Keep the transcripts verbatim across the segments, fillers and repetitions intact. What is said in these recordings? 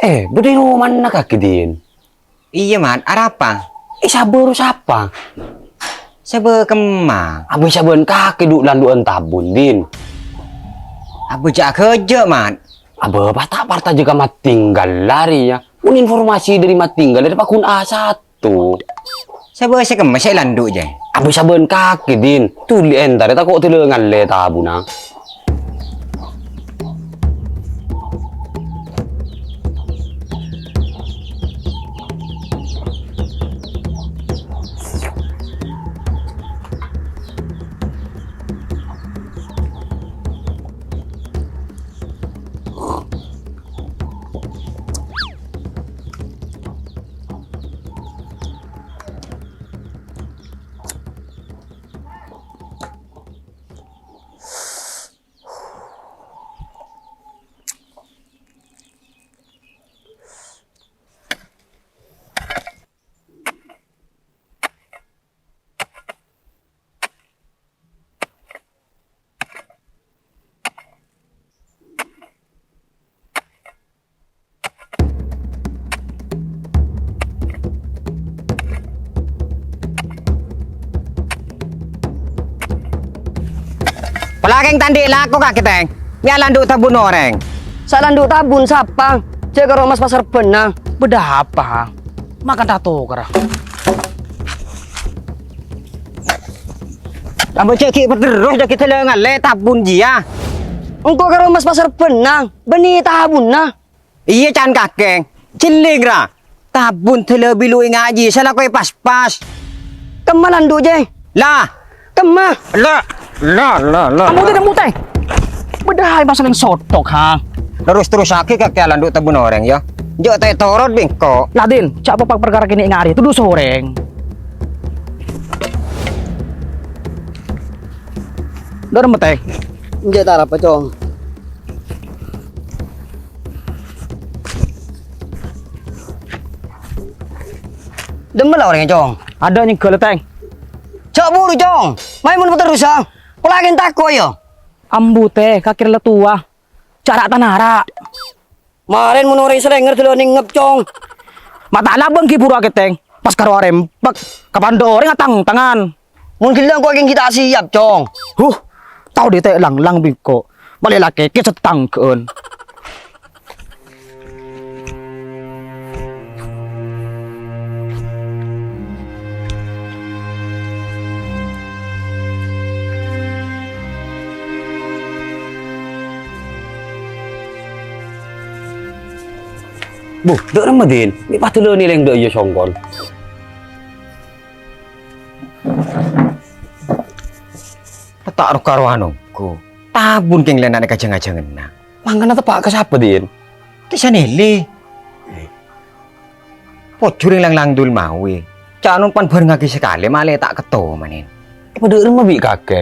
Eh, bâdâ è romana kakè, Din? Iyâ, Mat. Arapa? Eh, sabâ ro sapa? Sabâ kemma. Abâ sabâ'ân kakè dhu landu'ân tabun, Din. Abâ jhâ' aghâjâ', Mat. Abâ pas ta' partajâ ka Matinggal la rèya. Mon informasi dâri Matinggal dâri paghun A satu. Sabâ sè kemma sè landu', jâ? Abâ sabâ'ân kakè, Din. Dhuli entarè tako' dâlâ ngallè tabunna. Pola kèng ta' andi' lako kakè, Tèng. Mè' alandu' tabun orèng. Sè alandu' tabun sapa? Jhâ' karo mas pasarbhânna. Bâdâ apa? Makan tato kara. Ambo cek ki' paterros dâ' kita le ngale tabun jiya. Engko' karo mas pasarbhânna, bânnè tabunna. Iyâ, can kakè. Jhelling, ra. Tabun dâlâ bilu ngaji, salakoe pas-pas. Kemma landu', Jay? Lah. Kemma? La, la, la, la. Kamu teh, kamu teh. Bâdâ hai masalah sotok, ha? Terus-terus sakit kakè alandu' tabun orèng, ya. Jhâ' ta' ètorot bengko. Lah, Din, jhâ' apa perkara kene ngari, tuduh soreng. Dâ' remma, Tèng. Enjâ' ta' arapa, Cong. Dâ' remma la orèngnga, Cong? Adâ' nyengghâl, Tèng. Jhâ' buru, Cong. Mayu mon paterrosa. Pola kèng tako', ya. Ambu, Tè, kakè la towa. Cara tanara. Marèn mon orèng sè lèngèr dâlâ nèngngep, Cong. Ma' ta' labâng ghi' buru akètèng. Pas karo arempek, kapan dâ' orèng atang-tangan. Mon ghellâ' engko' kèng ghi' ta' siap, Cong. Huh, tao dhi' ta' lang-lang bengko. Malè lakè kè settang gâ'ân. Bu, dâ' remma, Din? Mè' padâ la nèlèng dâ' iyâ songkon. Ta' ro-karowan ongghu. Tabun kèng lèna'na ka jâng-ajânganna. Mangkana teppa' ka sapa, Din? Ka Sanele. Pojhur lang-lang dul mawi. Ca'non pan bhârengngaghi sakalè malè ta' ketto manèn. Padâ remma bi' kakè.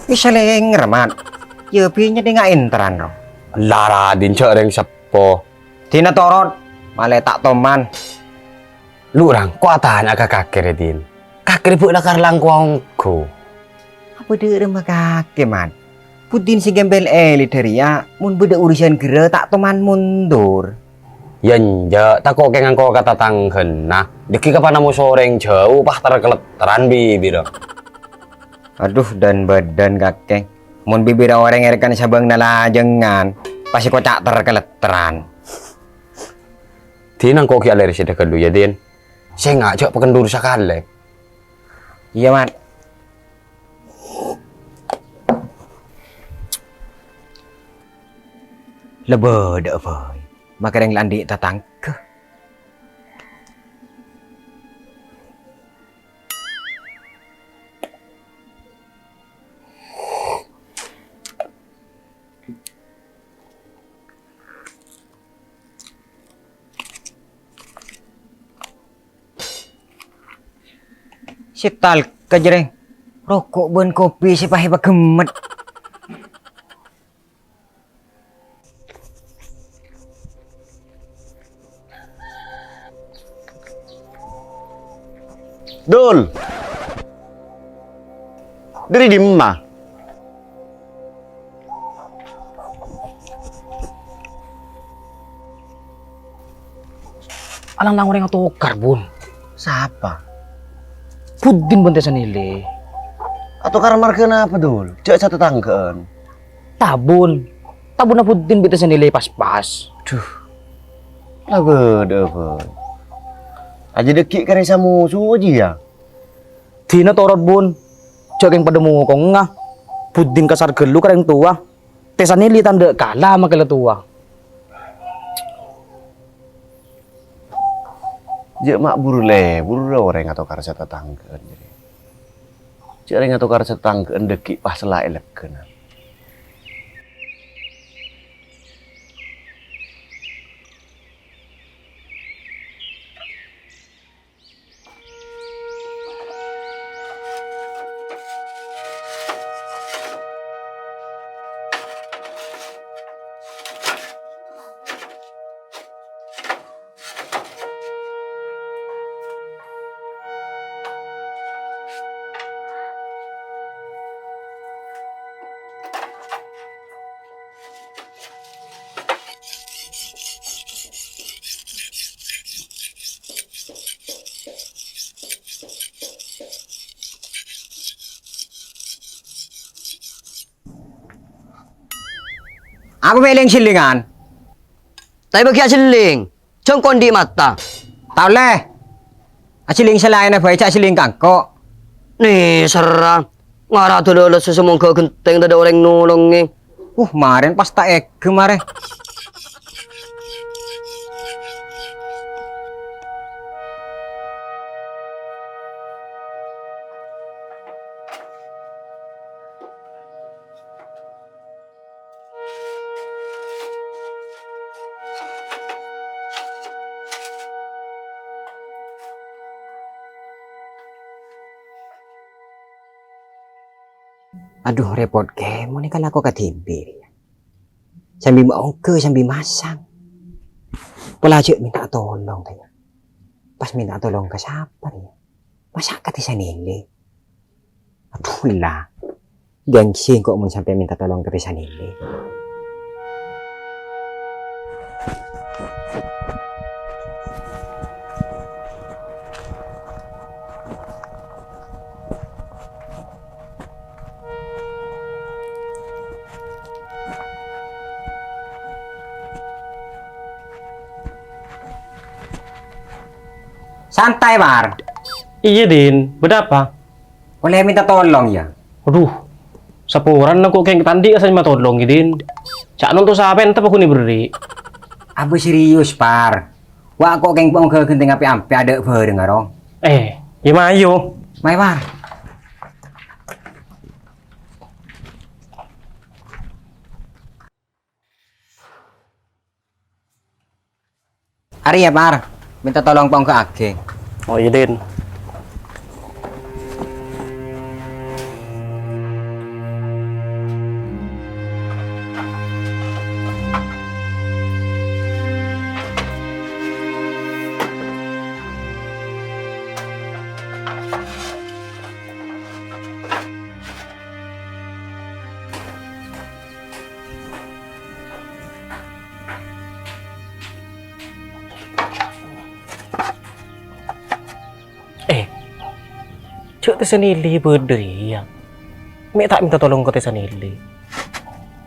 Wis salènger, Mat. Yâ, bi' nyèdhinga enteran, ro. Lara, Din, jhâ' rèng seppo. Dina torot, malè ta' toman. Lu rang, ko' atanya ka kakè rè, Din. Kakè rè bâ' lakar langkowa ongghu. Apa dâ' remma kakè, Mat? Buddhin sè gembel è lidâ rèya, mon bâdâ urusan ghârâ ta' toman mondur. Yâ enjâ', tako' kèng angko' ka tatangghâna. Dhâggi' ka panamo sorèng jhâu, pas ter-kaletteran bibirra. Adhu, dân-bâdân kakè. Mon bibirra orèng èrèkan sabâng nalajângan, pas èkoca' ter-kaletteran. Din, angko' ghi' alèrè sè dhâghâllu, yâ, Din. Sènga' jhâ' pakendur sakalè. Iyâ, Mat. La bâdâ'â bhâi, makarèng la andi' tatangghâ. Sè talka, jârèng. Roko' bân kopi sè pas èpaghemmet. Dul. Dâri dimma? Alang-lang orèng atokar, Bun. Sapa? Budin bân Tè Sanile. Atokar marghâ napa, Dul? Jhâ' satatangghâ'ân. Tabun. Tabunna Budin bi' Tè Sanile pas-pas. Duh. La bâdâ, Bun. Ajâ dhâggi' karè samoso jiyâ. Dina torot, Bun. Jhâ' kèng padâ mokongnga. Budin kasar ghâllu ka rèng towa. Tè Sanile tandhâ kala makè la towa. Jhâ' ma' buru lebur orèng atokar satatangghâ'ân jârèya. Jhâ' rèng atokar satatangghâ'ân dhâggi' pas la èlèghâna. Apa mè' lèng-sellèngan? Tapè bâgi aselling, jhâ' kondi' mata. Ta' ollè. Aselling sè laènna bhâi, jhâ' aselling ka engko'. Nèserra. Ngara dâlâ sè samongghâ ghentèng tadâ' orèng nolongè. Uh, marèn pas ta' èghâ marè. Adhu, rèpot kèmon nèka lako kadhibi' rèya. Sambi maongghâ, sambi masang. Pola jhâ' mènta tolong, tanya. Pas mènta tolong ka sapa, rèya? Masa' ka Tè Sanile? Adhu, ella. Gengsi engko' mon sampè' mènta tolong ka Tè Sanile. Santai, Par. Iyâ, Din. Bâdâ apa? Ollè mènta tolong, yâ? Adhu, saporana ko' kèng ta' andi' kassa' mènta tolong, Din. Ca'na onto' sapènta paghun èberri'. Abâ serius, Par. Wa' ko' kèng pongghâ ghentèng ampè-ampè adâ' bhâreng, aro. Eh, yâ mayu. Mayu, Par. Arèya, Par. Mènta tolong pongghâ'aghi. Oh, iyâ, Din. Eh, jhâ' Tè Sanile bâdâ, yâ. Mè' ta' mènta tolong ka Tè Sanile.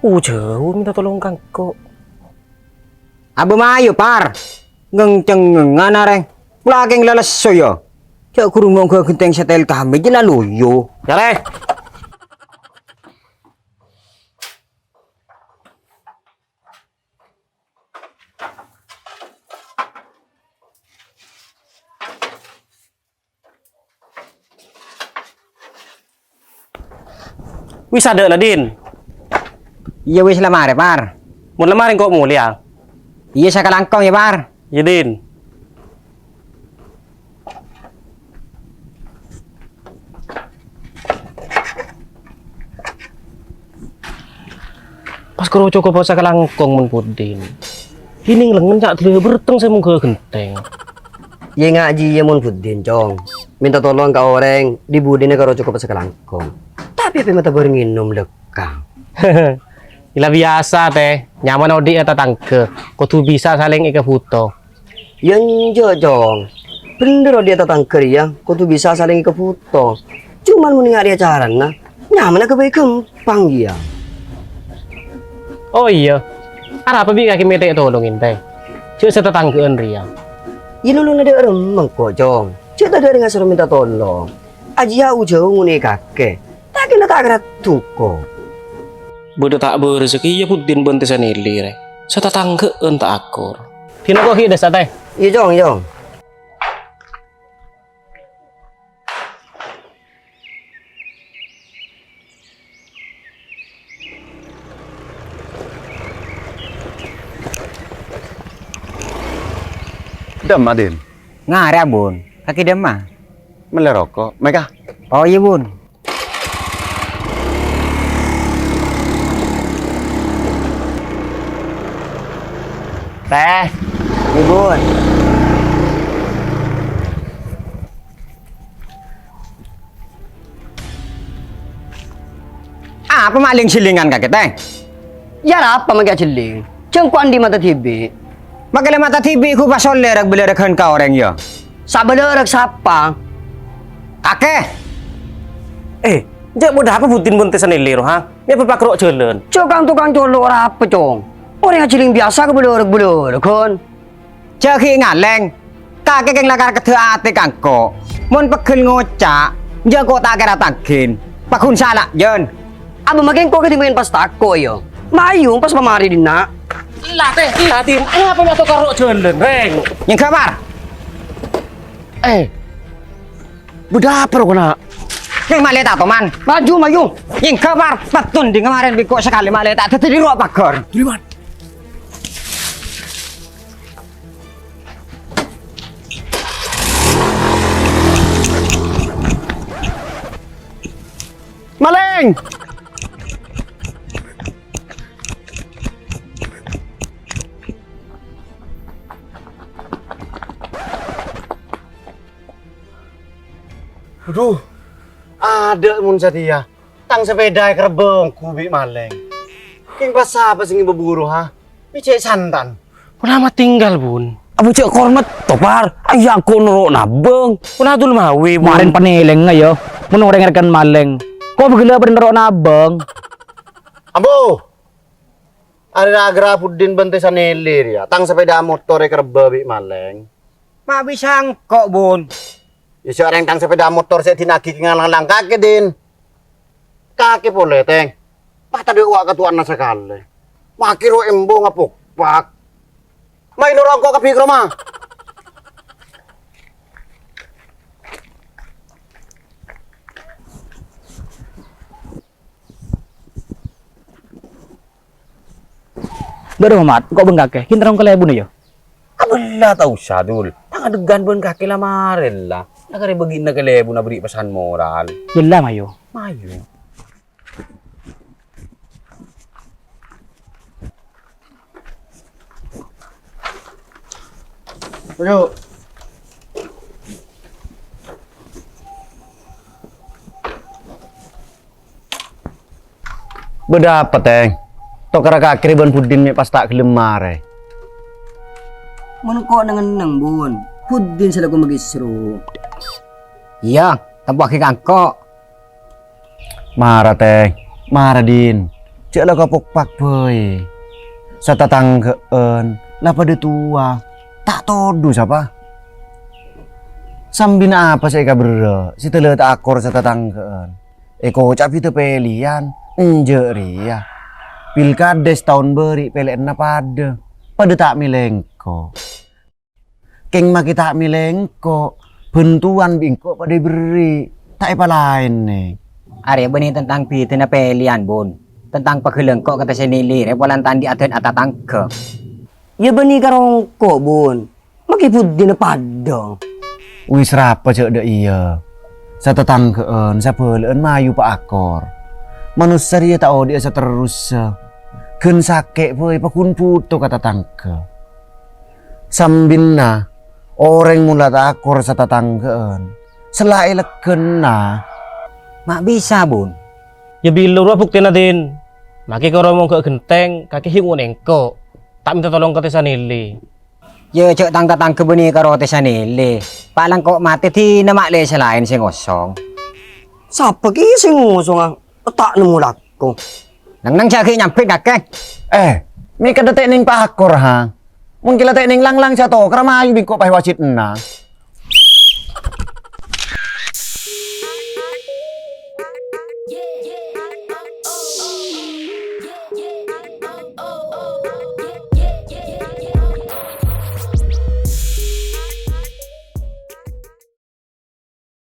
Ujhâu mènta tolong ka engko'. Abâ mayu, Par. Ngèng-cèngèngan arè. Pola kèng la lesso, yâ. Jhâ' ghuru mongghâ ghentèng setel kami jâ' la loyo. Yâ, lè. Wis adâ' la, Din? Iyâ, wis la marè, Par. Mon la marè engko' molèya. Iyâ, sakalangkong yâ, Par. Iyâ, Din. Pas karo cokop sakalangkong mon Budin. Kènèng lengngen ca' dâlâ berteng sè mongghâ ghentèng. Yâ ngajhi yâ mon Budin, Cong. Mènta tolong ka orèng, dhi-budhina karo cokop sakalangkong. Tapè pè mata bâreng ngènom lekka. Ila biyasa, Tè. Nyamana odi' è tatangghâ. Kodhu bisa salèng èkabhuto. Yâ enjâ', Cong. Bhendher odi' tatangghâ rèya kodhu bisa salèng èkabhuto. Coma mon nèka' rèya carana, nyamana ghâbây ghâmpang kèya. Oh iyâ, arapa bi' kakè mènta'è tolong ènte? Jhâ' satatangghâ'ân rèya. Yâ lolona dâ' remma engko', Cong. Jhâ' tadâ' rèng asoro mènta tolong. Ajiyâ jhâu ngonè'è kakè. Ta' kèra ta' kèra duko. Bâdâ ta' bârâssa kèya Buddin bân Tè Sanèlè rè. Satatangghâ'ân ta' akur. Dina ko' ghi' dâssa, Tè. Iyâ, Cong, Cong. Dâmma, Din? Ngarè', Bun. Kakè dâmma? Mellè roko', mèka? Oh, iyâ, Bun. Teh. Iyâ, Bun. Apa ma' lèng-sèlèngan kakè, Teh? Yâ arapa ma' kèya jhelling? Jhâ' engko' andi' mata dhibi'. Ma' kèla mata dhibi' ghu pas ollè rèk-bâlârâghân ka orèng, yâ? Sabâlârâgh sapa? Kakè! Eh, jhâ' bâdâ apa Buddin bân Tè Sanèlè ro, ha? Mè' bâpagro' jhâlân. Jhâ' kang-tokang colo' arapa, Cong? Orèng ajhelling biyasa kabâlârâgh-bâlârâghân. Jhâ' ghi' ngalèng. Kakè kèng lakar keddhâ' atè ka engko'. Mon pegghel ngoca', jhâ' engko' ta' kèra tangghin. Paghun sala, jân. Abâ' makè engko' kadhi mèn pas tako', yâ. Mayu pas pamarè dinna'. Ella, Teh, ella, Din. Apa ma' tokar ro' jhâlân, rèng? Nyèngghâ', Par. Eh, bâdâ apa ro, kana'? Kèng malè ta' toman. Maju, mayu. Nyèngghâ', Par. Pètton dhi' kamarèn bi' engko' sakalè malè ta' dhâddhi ro' paghâr. Duli, Man. Malèng! Adhu, adâ' mon satèya. Tang sapèda èkarebbhâ ongghu bi' malèng. Kèng pas sapa sè ngèbâ buru, ha? Mè' cè' santan. Pon la matinggal, Bun. Abu cè' kormet, topar. Ayâ, engko' noro' nabâng. Pon adul mawi, Bun. Marèn panèlèngnga, yâ. Mon orèng èrekkan malèng. Ko' bâghâlâ padâ noro' nabâng. Ambo! Arè ra-ghârâ Buddin bân Tè Sanèlè rèya. Tang sapèda motor èkarebbhâ bi' malèng. Ma' bisa engko', Bun. Yâ, sè orèng tang sapèda motor sè èdina'aghi kèng ngalang-lang kakè, Din. Kakè polè, Teng. Pas tadâ' wa'-katowana sakalè. Makè ro' embu ngapokpak. Mayu noro' engko' kabbhi ka roma. Bâdâ, Mat, engko' bân kakè, kèng terrong kalèbunna, yâ? Abâlla ta' osa, Dul. Tang adhegghân bân kakè la marèn, la. La karè bâgi'na kalèbunna bâri' pesan moral. Ghellâ', mayu. Mayu. Ayo. Bâdâ apa, Teng? Tokarra kakè rè bân Buddin mè' pas ta' ghellem marè. Mon engko' neng-enneng, Bun. Buddin sè la ko' maghisru. Iyâ, tempoaghi ka engko'. Mara, Teng. Mara, Din. Jhâ' la kapokpak bhâi. Satatangghâ'ân la padâ towa. Ta' todus apa? Sambina apa sè èkabherrâ', sè dâlâ ta' akor satatangghâ'ân? Èkoca' bhidhâ pèlèyan, enjâ' rèya. Pilkada sataon bâri' pèlèyanna padâ. Padâ ta' mèlè engko'. Kèng makè ta' mèlè engko', bhântowan bi' engko' padâ èberri', ta' èpalaènè. Arèya bânnè tentang bhidhâna pèlèyan, Bun. Tentang pagghâlâ engko' ka Tè Sanèlè rè polana ta' andi' adât atatangghâ. Iyâ bânnè karo engko', Bun. Makè buddina padâ. Wis rapa jhâ' dâ' iyâ. Satatangghâ'ân, sabhâlâ'ân mayu paakor. Manossa rèya ta' odi'â saterrossa. Ghân sakè' bhâi paghun bhuto ka tatangghâ. Sambina, orèng mon la ta' akor satatangghâ'ân, sella èlegghâna. Ma' bisa, Bun. Yâ bilâ rowa buktèna, Din. Makè karo mongghâ ghentèng, kakè ghi' ngonèngko'. Ta' mènta tolong ka Tè Sanèlè. Yâ, jhâ' tang-tatangghâ bânnè karo tèsanèlè. Palèng ko' matè dinah ma' lè sè laèn sè ngosong. Sapa kèya sè ngosonga? Ta' nemmo lako. Neng-neng jhâ' ghi' nyambit kakè. Eh, mè' kadhâ' ta' neng pakor, ha? Mon kèla ta' neng lang-lang sè atokara mayu bi' ko' paè wajib ennang.